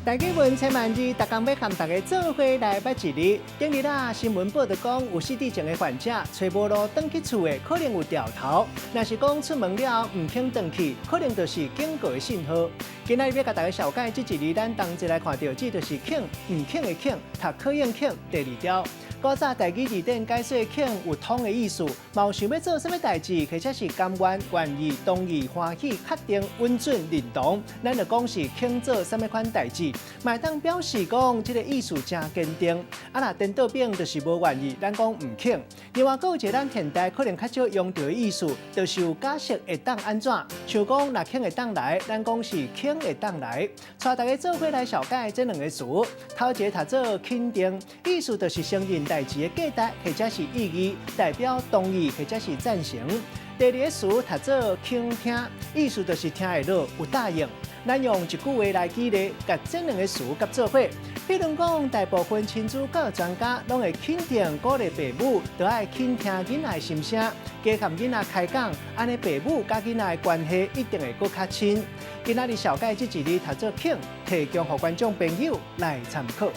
台語文千萬字，逐工欲佮大家做伙來捌一字。頂日啊，新聞報道講，有失智症的患者，揣無路轉去厝的，可能有牢頭；若是講出門了毋肯轉去，可能就是警告的信號。今仔日欲共大家紹介這一字，咱同齊來看著，這就是肯，毋肯的肯，讀考應肯第二條。古早台語字典解說肯有通的意思，嘛有想欲做啥物代誌，或者是甘願、願意、同意、歡喜、確定、允准、認同，咱就講是肯做啥物款代誌，嘛會當表示講這个意思誠堅定。啊，若顛倒反就是無願意，咱講毋肯。另外，閣有一个咱現代可能較少用著的意思，就是有假設會當按怎，像講若肯會當來，咱講是肯會當來。帶大家做伙來紹介這兩个詞，頭一个讀做肯定，意思就是承認代誌的價值或者是意義，代表同意或者是贊成。第二个詞讀做傾聽，意思就是聽會落有答應。咱用一句話來舉例，共這兩个詞佮做伙。比如講，大部分親子教育專家攏會肯定鼓勵爸母，著愛傾聽囡仔的心聲，加佮囡仔開講，按呢爸母佮囡仔的關係一定會閣較親。今仔日紹介這一字讀做肯，提供予觀眾朋友來參考。